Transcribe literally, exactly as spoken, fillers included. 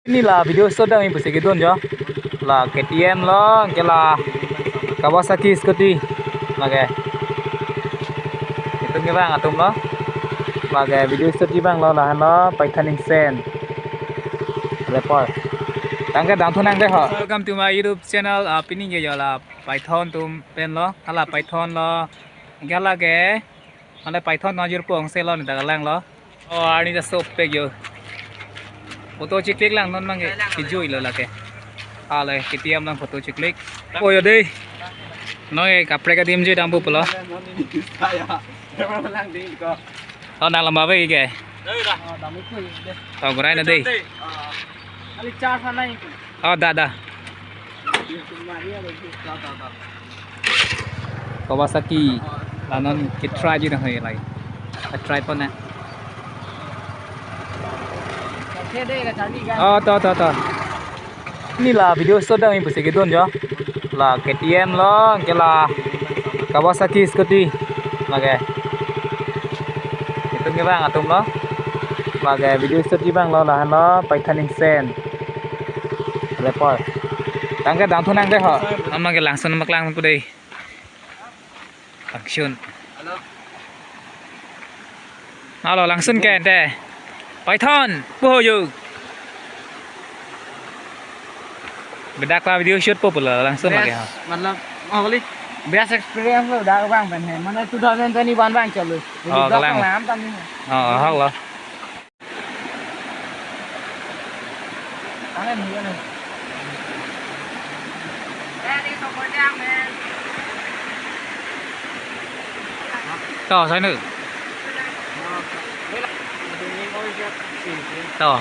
Pini la video shoot dam pusi kedun jo. La K T M lo, ke la Kawasaki scooty. Lake. Itum kevang atum lo. Lake video shoot ji abang lo, lahenlo Python Ingsen. Lepo. Tangke damthu nang dei ho. Welcome to my YouTube channel. Ah, pini ke jo la Python atum pen lo. Hala Python lo. Ke lake. Hala Python nang jirpo ongse lo, ne ta kelang lo. Oh, arni ta sopek jo. Photo cheklik lang non abang ke, kejui lo lake. Hala K T M along photo cheklik. Oh, yo dei. Non ke kaprek adim je dampo pulo. Oh, nang lamba ave ke. Oh, gurai na dei. Oh, da, da. Kawasaki. La non ke-try ji nang hoi lai. Ke-try pon na. Oh, to, to, to. Pini la video shoot dam pusi kedun jo. La K T M lo, ke la Kawasaki scooty. Lake. Itum kevang atum lo. Lake video shoot ji abang lo, lahenlo Python Ingsen. Lepo. Tangke damthu nang dei ho. Amat ke langsun mak lang pu dei. Langsun. Halo, langsun ke ante. Python, pu ho jo. Bedak la video shoot po pulo, langsun lake ha. Best, matlab, oh, boli, best experience lo dak abang pen he. Mane two thousand twenty-one abang chalo. Oh, kelang. Lam tami. Oh, hok lo. To, sai nu. To.